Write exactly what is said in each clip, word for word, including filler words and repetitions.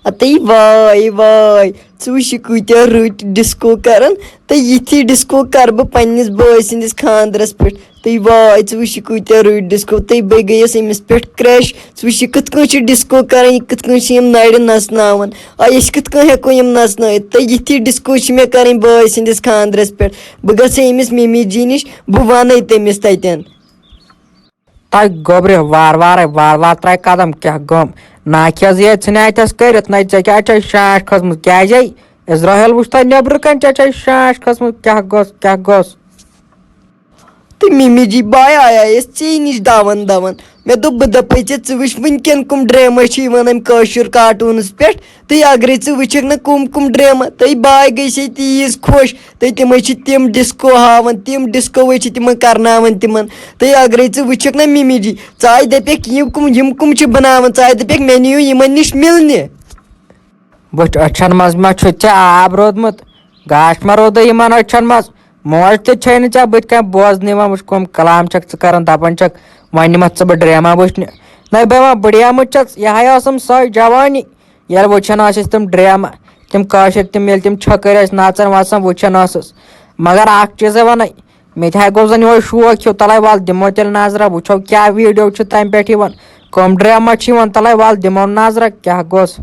ہتے واے واے، ژٕ وٕچھ یہِ کۭتیٛاہ رٕتۍ ڈِسکو کران، تہٕ یِتھی ڈِسکو کرٕ بہٕ پننِس بٲے سٕنٛدِس خانٛدرس پٮ۪ٹھ۔ تہٕ واے، ژٕ وٕچھ یہِ کۭتیٛاہ رٕتۍ ڈِسکو، تہٕ بہٕ گٔیَس أمِس پٮ۪ٹھ crush۔ ژٕ وٕچھ یہِ کِتھ کٔنۍ چھِ ڈِسکو کران، یہِ کِتھ کٔنۍ چھِ یِم نرِ نژناوان۔ آ، أسۍ کِتھ کٔنۍ ہٮ۪کو یِم نژنٲیِتھ؟ تہٕ یِتھی ڈِسکو چھِ مےٚ کرٕنۍ بٲے سٕنٛدِس خانٛدرس پٮ۪ٹھ۔ بہٕ گژھٕ أمِس مِمی جی نِش، بہٕ وَنَے تٔمِس تَتٮ۪ن۔ تۄہہِ گوٚبرِ وارٕ وارَے، وارٕ وارٕ ترٛایہِ قدم، کیٛاہ گوٚم؟ ناکھِ حظ یہِ ژھٕنہِ اَتٮ۪س کٔرِتھ، نَے ژےٚ کیٛاہ چھےٚ شانٛش کھٔژمٕژ؟ کیٛازے؟ اِسرائیل وُچھ تۄہہِ نیٚبرٕ کَنہِ، ژےٚ چھےٚ شانٛش کھٔژمٕژ، کیٛاہ گوٚژھ، کیٛاہ گوٚژھ؟ تہٕ مِمی جی بایہِ آیایس ژے نِش دَوان دَوان۔ مےٚ دوٚپ، بہٕ دَپَے ژےٚ، ژٕ وٕچھ وٕنکٮ۪ن کٕم ڈرٛامہ چھِ یِوان اَمہِ کٲشُر کارٹوٗنَس پٮ۪ٹھ۔ تہٕ اگرے ژٕ وٕچھکھ نہ کٕم کٕم ڈرامہ، تہٕ بایہِ گٔے سے تیٖژ خۄش، تہٕ تِمے چھِ تِم ڈِسکو ہاوان، تِم ڈِسکوے چھِ تِمن کرناوان تِمن۔ تہٕ اگرے ژٕ وٕچھکھ نہ مِمی جی، ژٕ آے دَپٮ۪کھ، یِم کٕم، یِم کٕم چھِ بناوان، ژٕ آے دَپٮ۪کھ، مےٚ نِیِو یِمن نِش مِلنہِ۔ بُتھِ أچھن منٛز ما چھُ ژےٚ آب روٗدمُت؟ گاش ما روٗدُے یِمن أچھن منٛز؟ موج تہِ چھے نہٕ ژےٚ بٕتھِ کنہِ بوزنہٕ یِوان۔ وٕچھ، کٕم کلام چھکھ ژٕ کران، دپان چھکھ، وۄنۍ نِمتھ ژٕ بہٕ ڈرامہ وٕچھنہِ۔ نَے بہٕ ما بٕڑیمٕژ چھَس، یہِ ہَے ٲسٕم سۄے جوانی۔ ییٚلہِ وٕچھان ٲسۍ أسۍ تِم ڈرامہ، تِم کٲشِرۍ، تِم ییٚلہِ تِم چھٔکٕرۍ ٲسۍ نژان وژان وٕچھان ٲسٕس۔ مگر اکھ چیٖزے وَنَے، مےٚ تہِ ہَے گوٚو زَن یِہوٚے شوق ہیوٗ، تَلَے وَل دِمو تیٚلہِ نظرہ، وٕچھو کیٛاہ ویٖڈیو چھُ تَمہِ پٮ۪ٹھ یِوان، کٕم ڈرامہ چھِ یِوان، تَلَے وَل دِمو نظرہ کیٛاہ گوٚژھ۔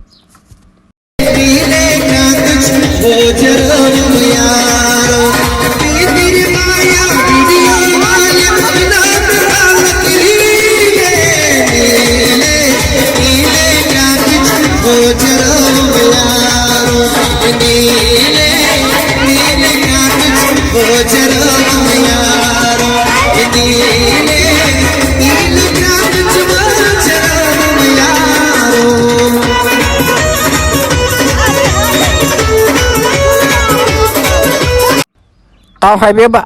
تو حبیبہ،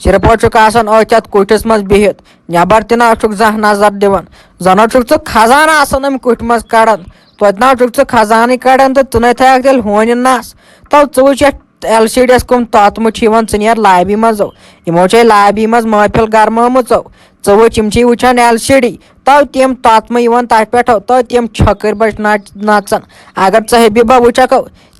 صرف حظ چھُکھ آسان أتھۍ یَتھ کُٹھِس منٛز بِہِتھ، نٮ۪بر تہِ نہ چھُکھ زانٛہہ نظر دِوان۔ زَن حظ چھُکھ ژٕ خزانہٕ آسان اَمہِ کُٹھِ منٛز کڑان، توتہِ نہ حظ چھُکھ ژٕ خزانٕے کڑان تہٕ ژٕ نَے تھایَکھ تیٚلہِ ہونہِ نَس۔ تو ژٕ وٕچھ یَتھ ایل سی ڈی یَس کٕم تۄتمہٕ چھِ یِوان، ژٕ نیر لابی منٛزو، یِمو چھے لابی منٛز محفل گرمٲمٕژو۔ ژٕ وٕچھ، یِم چھِ وٕچھان ایل سی ڈی، تو تِم تۄتمہٕ یِوان تَتھ پٮ۪ٹھ، تو تِم چھٔکٕرۍ بَچہِ نَچ-، نَژان۔ اگر ژٕ حبیبہ وٕچھکھ،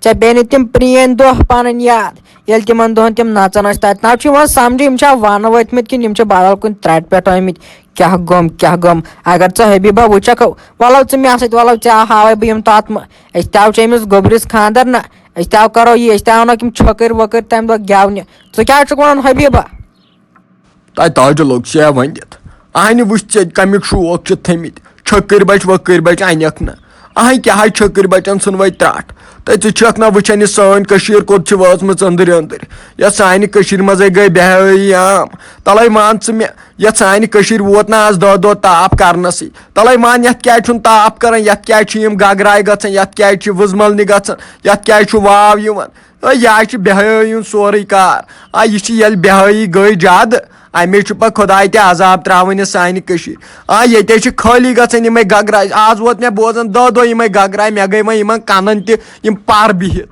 ژےٚ پیٚیہِ نہٕ تِم پرٛٲنۍ دۄہ پَنٕنۍ یاد، ییٚلہِ تِمن دۄہن تِم نژان ٲسۍ تتہِ۔ نہ چھُ یِوان سمجھِ، یِم چھا ونہٕ وٲتمٕتۍ کِنہٕ یِم چھِ بدل کُنہِ ترٹہِ پٮ۪ٹھ آمٕتۍ؟ کیٛاہ گوٚم، کیٛاہ گوٚم؟ اگر ژٕ حبیبہ وٕچھکھ، ولو ژٕ مےٚ سۭتۍ، ولو ژےٚ ہاوے بہٕ یِم تتھ منٛز۔ أسۍ تہِ آو چھِ أمِس گوٚبرِس خانٛدر نہ، أسۍ تہِ آو کرو یہِ، أسۍ تہِ آو نہ تِم چھٔکٕرۍ ؤکٕرۍ تمہِ دۄہ گٮ۪ونہِ۔ ژٕ کیٛاہ چھُکھ ونان حبیبہ؟ تۄہہِ تاجہِ لوٚگ سا ؤنِتھ؟ اہنہِ وٕچھ ژےٚ کَمیُک شوق چھِ تھٲمٕتۍ۔ چھٔکٕرۍ بَچہِ ؤکٕرۍ بَچہِ اَنٮ۪کھ نہٕ۔ اہنہِ کیٛاہ حظ چھٔکٕرۍ بَچَن ژھٕنوَے ترٛٹھ؟ تہٕ ژٕ چھَکھ نہ وٕچھان یہِ سٲنۍ کٔشیٖر کوٚت چھِ وٲژمٕژ أنٛدٕرۍ أنٛدٕرۍ؟ یَتھ سانہِ کٔشیٖرِ منٛزَے گٔے بے حٲیی عام۔ تَلَے وَن ژٕ مےٚ، یَتھ سانہِ کٔشیٖرِ ووت نہ آز دۄہ دۄہ تاپھ کَرنَسٕے؟ تَلَے وَن، یَتھ کیٛازِ چھُنہٕ تاپھ کَران؟ یَتھ کیٛازِ چھِ یِم گگراے گژھان؟ یَتھ کیٛازِ چھِ وٕزمَلنہِ گژھان؟ یَتھ کیٛازِ چھُ واو یِوان؟ ہے، یہِ حظ چھُ بے حیٲیی ہُنٛد سورُے کار۔ آ، یہِ چھِ ییٚلہِ بے حیٲیی گٔے زیادٕ، اَمے چھُ پَتہٕ خۄداے تہِ عذاب ترٛاوان یہِ سانہِ کٔشیٖرِ۔ آ، ییٚتہِ حظ چھِ خٲلی گژھان یِمَے گگراے۔ آز ووت مےٚ بوزان دَہ دۄہ یِمَے گگراے، مےٚ گٔے وۄنۍ یِمَن کَنَن تہِ یِم پَر بِہِتھ۔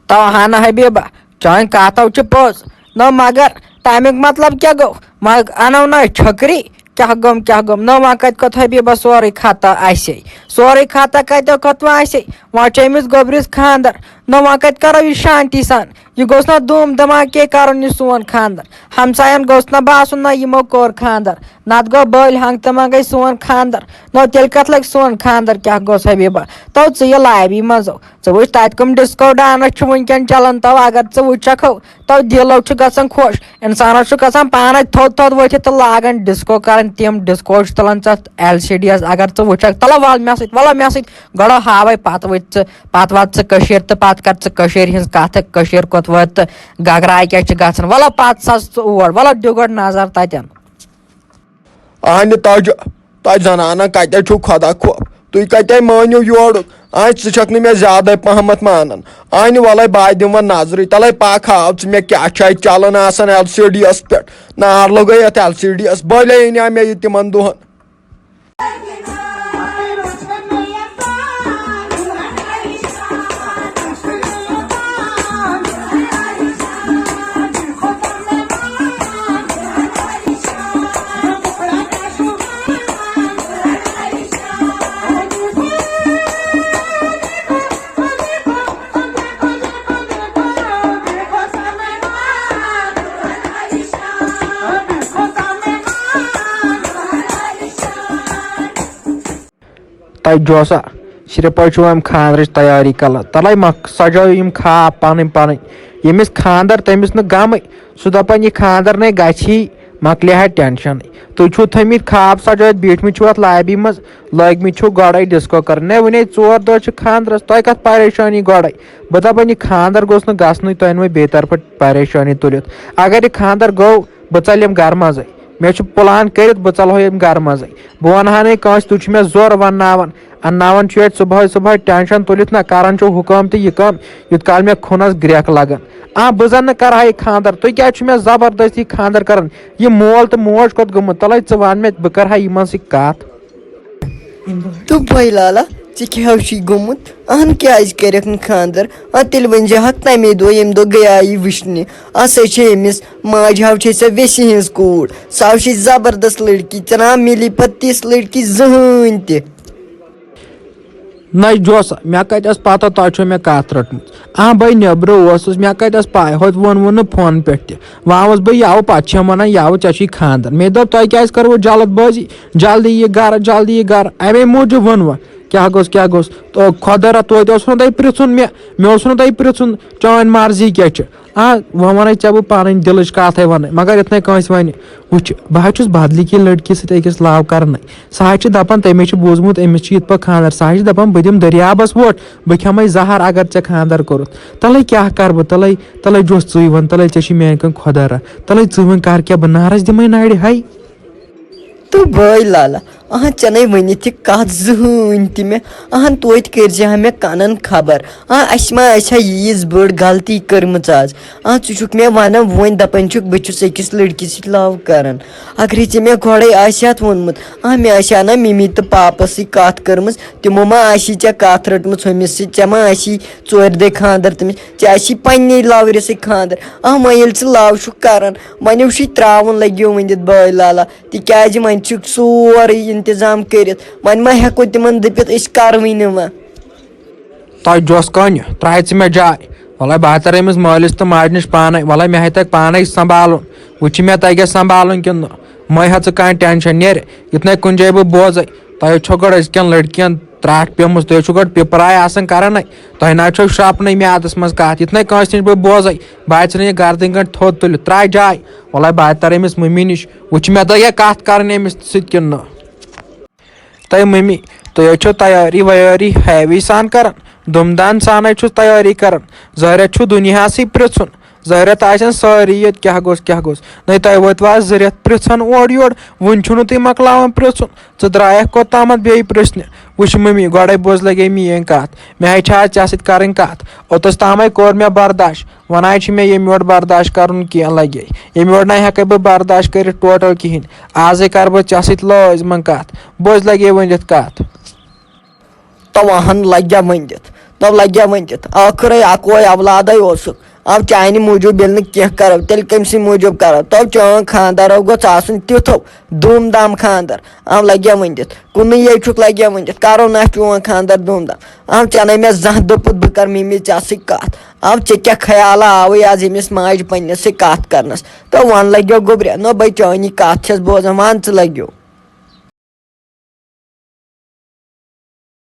تو ہن حبیبہ، چٲنۍ کَتھ حظ چھِ پوٚز۔ نہ مگر تَمیُک مطلب کیٛاہ گوٚو؟ مگر اَنو نہ چھٔکری۔ کیٛاہ گوٚم، کیٛاہ گوٚم؟ نہ وۄنۍ کَتہِ کھوٚت حبیبہ سورُے خطا اَسے؟ سورُے خطا کَتہِ کھوٚت وۄنۍ اَسے؟ وۄنۍ چھُ أمِس گوٚبرِس خانٛدر۔ نہ وۄنۍ کَتہِ کَرو یہِ شانتی سان؟ یہِ گوٚژھ نہ دوٗم دھماکے کَرُن یہِ سون خانٛدر؟ ہمساین گوٚژھ نہ باسُن نہ یِمو کوٚر خانٛدر؟ نَتہٕ گوٚو بٔلۍ ہنٛگ تہٕ منٛگے سون خانٛدر۔ نہ تیٚلہِ کَتھ لَگہِ سون خانٛدر؟ کیٛاہ گوٚژھ حبیبہ؟ تو ژٕ یہِ لابی منٛزو۔ ژٕ وٕچھ تَتہِ کٕم ڈِسکو ڈانس چھِ وٕنکٮ۪ن چلان، تو اگر ژٕ وٕچھکھ، تو دِلو چھُ گژھان خۄش۔ اِنسانَس چھُ گژھان پانَے تھوٚد تھوٚد ؤتھِتھ تہٕ لاگان ڈِسکو کَرٕنۍ۔ تِم ڈِسکو چھِ تُلان ژٕ اَتھ ایل سی ڈی یَس۔ اگر ژٕ وٕچھکھ، تَلہٕ وَل مےٚ سۭتۍ، وَلہٕ مےٚ سۭتۍ۔ گۄڈٕ ہاوَے، پَتہٕ وٕچھ ژٕ، پَتہٕ وَد ژٕ کٔشیٖر تہٕ پَتہٕ کَر ژٕ کٔشیٖرِ ہِنٛز کَتھٕ، کٔشیٖر کوٚت وٲژ تہٕ گگراے کیٛاہ چھِ گژھان۔ وَلہٕ پَتہٕ سَس ژٕ اور، وَلہٕ دِ گۄڈٕ نظر تَتٮ۪ن۔ اہنہِ تاجہِ، تۄہہِ زنانن کتہِ چھُو خۄدا خوف؟ تُہۍ کتہِ مٲنِو یورُک؟ اہنہِ ژٕ چھکھ نہٕ مےٚ زیادے پہمتھ مانان۔ اہنہِ ولے بہٕ دِمہٕ وۄنۍ نظرٕے، تلے پکھ ہاو ژٕ مےٚ کیٛاہ چھُ اتہِ چلان آسان ایل سی ڈی یس پٮ۪ٹھ۔ نار لوٚگے یتھ ایل سی ڈی یس، بٔلۍ أنۍ مےٚ یہِ تِمن دۄہن۔ تۄہہِ جوسا، صرف حظ چھُو اَمہِ خانٛدرٕچ تیٲری کَران۔ تَلَے مۄک-، سَجٲیِو یِم خاب پَنٕنۍ پَنٕنۍ۔ ییٚمِس خانٛدر، تٔمِس نہٕ غمٕے۔ سُہ دَپان، یہِ خانٛدر نے گژھی، مۄکلہِ ہا ٹٮ۪نشَنٕے۔ تُہۍ چھُو تھٲمٕتۍ خاب سَجٲیِتھ، بیٖٹھمٕتۍ چھِو اَتھ لابی منٛز، لٲگمٕتۍ چھِو گۄڈَے ڈِسکو کَرٕنۍ۔ ہے، وُنے ژور دۄہ چھِ خانٛدرَس، تۄہہِ کَتھ پریشٲنی گۄڈَے؟ بہٕ دَپان، یہِ خانٛدر گوٚژھ نہٕ گژھنُے، تۄہہِ أنوٕ بیٚیہِ طرفہٕ پریشٲنی تُلِتھ۔ اگر یہِ خانٛدر گوٚو، بہٕ ژَلہٕ یِم گرٕ منٛزٕے۔ مےٚ چھُ plan کٔرِتھ، بہٕ ژَلہو یِم گرٕ منٛزٕے۔ بہٕ وَنہٕ ہا نہٕ کٲنٛسہِ، تُہۍ چھِو مےٚ زورٕ وَنناوان۔ اَنناوان چھُ اَتہِ صُبحٲے صُبحٲے ٹٮ۪نشَن تُلِتھ، نہ کَران چھُو حُکام تہٕ یہِ کٲم، یوٗت کال مےٚ خوٗنَس گرٛٮ۪کھ لَگان۔ آ، بہٕ زَن نہٕ کَرٕ ہا یہِ خانٛدر، تُہۍ کیٛازِ چھِو مےٚ زبردستی خانٛدر کَران؟ یہِ مول تہٕ موج کوٚت گوٚمُت؟ تَلَے ژٕ وَن مےٚ، بہٕ کَرٕ ہا یِمَن سۭتۍ کَتھ۔ تہٕ بھائی لالا، ژےٚ کیٛاہ چھُے گوٚمُت؟ اہن، کیٛازِ کَرٮ۪کھ نہٕ خانٛدر؟ آ، تیٚلہِ ؤنۍ زِ ہاکھ تَمے دۄہ، ییٚمہِ دۄہ گٔیے یہِ وٕچھنہِ۔ آ، سۄ چھےٚ أمِس ماجہِ ہاو چھےٚ سۄ ویسہِ ہٕنٛز کوٗر۔ سۄ ہاو چھےٚ زبردست لڑکی، ژےٚ نا میلی پتہٕ تِژھ لڑکی زٕہٕنۍ تہِ۔ نَے جوسا، مےٚ کَتہِ ٲس پَتہ تۄہہِ چھو مےٚ کَتھ رٔٹمٕژ؟ آ، بَے نیٚبرٕ اوسُس، مےٚ کَتہِ ٲس پَے؟ ہوٚتہِ ووٚنوُ نہٕ فون پٮ۪ٹھ تہِ۔ وۄنۍ آوُس بہٕ یَوٕ، پَتہٕ چھِ یِم وَنان، یَوٕ ژےٚ چھُے خانٛدر۔ مےٚ دوٚپ، تۄہہِ کیٛازِ کَروٕ جلد بٲزی؟ جلدی یہِ گَرٕ، جلدی یہِ گَرٕ۔ اَمے موٗجوٗب ووٚنوٕ۔ کیٛاہ گوٚژھ، کیٛاہ گوٚژھ؟ تو خۄدا را، توتہِ اوس نہٕ تۄہہِ پرٛژھُن مےٚ، مےٚ اوس نہٕ تۄہہِ پرٛژھُن چٲنۍ مرضی کیٛاہ چھِ۔ آ، وۄنۍ وَنَے ژےٚ بہٕ پَنٕنۍ دِلٕچ کَتھَے وَنَے، مگر یِتھ نَے کٲنٛسہِ وَنہِ۔ وٕچھ، بہٕ حظ چھُس بدلہِ کہِ لٔڑکی سۭتۍ أکِس love کَرنَے۔ سۄ حظ چھِ دَپان، تٔمِس چھُ بوٗزمُت، أمِس چھِ یِتھ پٲٹھۍ خانٛدر۔ سۄ حظ چھِ دَپان، بہٕ دِمہٕ دٔریابَس ووٹ، بہٕ کھٮ۪مَے زَہر اگر ژےٚ خانٛدر کوٚرُتھ۔ تَلَے کیٛاہ کَرٕ بہٕ؟ تَلَے، تَلَے جوٚس ژٕے وَن، تَلَے ژےٚ چھُے میٛانہِ کَنۍ خۄدا را۔ تَلَے ژٕے وَن، کَر کیٛاہ بہٕ نارَس دِمَے نَرِ ہَے؟ تہٕ بٲے لالا، اہن، ژےٚ نے ؤنِتھ یہِ کتھ زٕہٕنۍ تہِ مےٚ۔ اہن، توتہِ کٔرۍ زِ ہا مےٚ کنن خبر۔ آ، اسہِ ما آسہِ ہا ییٖژ بٔڑ غلطی کٔرمٕژ آز؟ آ، ژٕ چھُکھ مےٚ ونان وۄنۍ، دپان چھُکھ بہٕ چھُس أکِس لڑکی سۭتۍ love کران۔ اگرے ژےٚ مےٚ گۄڈے آسہِ ہا اتھ ووٚنمُت، آ، مےٚ آسہِ ہا نہ ممی تہٕ پاپس سۭتۍ کتھ کٔرمٕژ، تِمو ما آسی ژےٚ کتھ رٔٹمٕژ ہُمِس سۭتۍ، ژےٚ ما آسی ژورِ دۄہہِ خانٛدر تٔمِس، ژےٚ آسی پننے لورِ سۭتۍ خانٛدر۔ آ، وۄنۍ ییٚلہِ ژٕ love چھُکھ کران، وۄنۍ اوسُے ترٛاوُن، لٔگِو ؤنِتھ بٲے لالا۔ تِکیٛازِ وۄنۍ چھُکھ سورُے اِنتظام کٔرِتھ، وۄنۍ ما ہٮ۪کو تِمن دٔپِتھ أسۍ کروٕے نہٕ وۄنۍ۔ تۄہہِ جوس کانہِ، ترٛایہِ ژٕ مےٚ جاے۔ وَلَے بہٕ ہا تَرٕ أمِس مٲلِس تہٕ ماجہِ نِش پانَے، وَلَے مےٚ ہَے تَگہِ پانَے سنٛبھالُن۔ وٕچھِ مےٚ تَگیٛا سنٛبھالُن کِنہٕ نہٕ۔ مَے ہا ژٕ کانٛہہ ٹٮ۪نشَن، نیرِ یِتھ نَے کُنہِ جایہِ بہٕ بوزَے۔ تۄہہِ چھو گۄڈٕ أزکٮ۪ن لٔڑکِیَن ترٛٹھ پیٚمٕژ، تُہۍ چھِو گۄڈٕ پِپراے آسان کَران نَے۔ تۄہہِ نہ چھو شرٛپنٕے میٛادَس منٛز کَتھ، یِتھ نَے کٲنٛسہِ نِش بہٕ بوزَے۔ بہٕ ہا ژھٕنہٕ یہِ گردٕنۍ گٔنٛڈۍ تھوٚد تُلِتھ، ترٛاے جاے۔ وَلَے بہٕ ہا تَرٕ أمِس مٔمی نِش، وٕچھِ مےٚ تَگیٛا کَتھ کَرٕنۍ أمِس سۭتۍ کِنہٕ نہٕ۔ تۄہہِ مٔمی، تُہۍ حظ چھِو تیٲری ویٲری heavy سان کران، دُم دام سان حظ چھِو تیٲری کران۔ ظٲہرا چھُو دُنیاہسٕے پرٛژھُن، ظٲہرا آسن سٲری ییٚتہِ کیٛاہ گوٚژھ، کیٛاہ گوٚژھ۔ نَے تۄہہِ وٲتوٕ آز زٕ رٮ۪تھ پرٛژھان اورٕ یورٕ، وُنہِ چھُو نہٕ تُہۍ مۄکلاوان پرٛژھُن۔ ژٕ درٛایَکھ کوٚت تامَتھ بیٚیہِ پرٛژھنہِ؟ وٕچھ مٔمی، گۄڈَے بوز لَگے میٛٲنۍ کَتھ، مےٚ حظ چھِ آز ژےٚ سۭتۍ کَرٕنۍ کَتھ۔ اوٚتَس تامَے کوٚر مےٚ برداش، وۄنۍ حظ چھِ مےٚ ییٚمہِ یورٕ برداش کَرُن کینٛہہ لَگے، ییٚمہِ یورٕ نَے ہٮ۪کَے بہٕ برداش کٔرِتھ total کِہیٖنۍ۔ آزے کَرٕ بہٕ ژےٚ سۭتۍ لٲزمَن کَتھ، بوز لَگے ؤنِتھ کَتھ۔ تو اہن لگیا ؤنِتھ، تو لگیا ؤنِتھ۔ ٲخٕرے اکوے اولادے اوسُکھ۔ او چانہِ موٗجوٗب ییٚلہِ نہٕ کینٛہہ کرو، تیٚلہِ کٔمۍ سٕنٛدِ موٗجوٗب کرو؟ تو چون خانٛدر گوٚژھ آسُن تیُتھ ہو، دوٗم دام خانٛدر۔ او لگیا ؤنِتھ، کُنُے یے چھُکھ لگیا ؤنِتھ، کرو نہ چون خانٛدر دوٗم دام۔ او ژےٚ نے مےٚ زانٛہہ دوٚپُت بہٕ کرٕ مِمی ژےٚ سۭتۍ کتھ۔ او ژےٚ کیٛاہ خیالا آوٕے آز ییٚمِس ماجہِ پننِس سۭتۍ کتھ کرنس؟ تو ون لگیو گوٚبرِ، نہ بے چٲنی کتھ چھس بوزان، ون ژٕ لگیو۔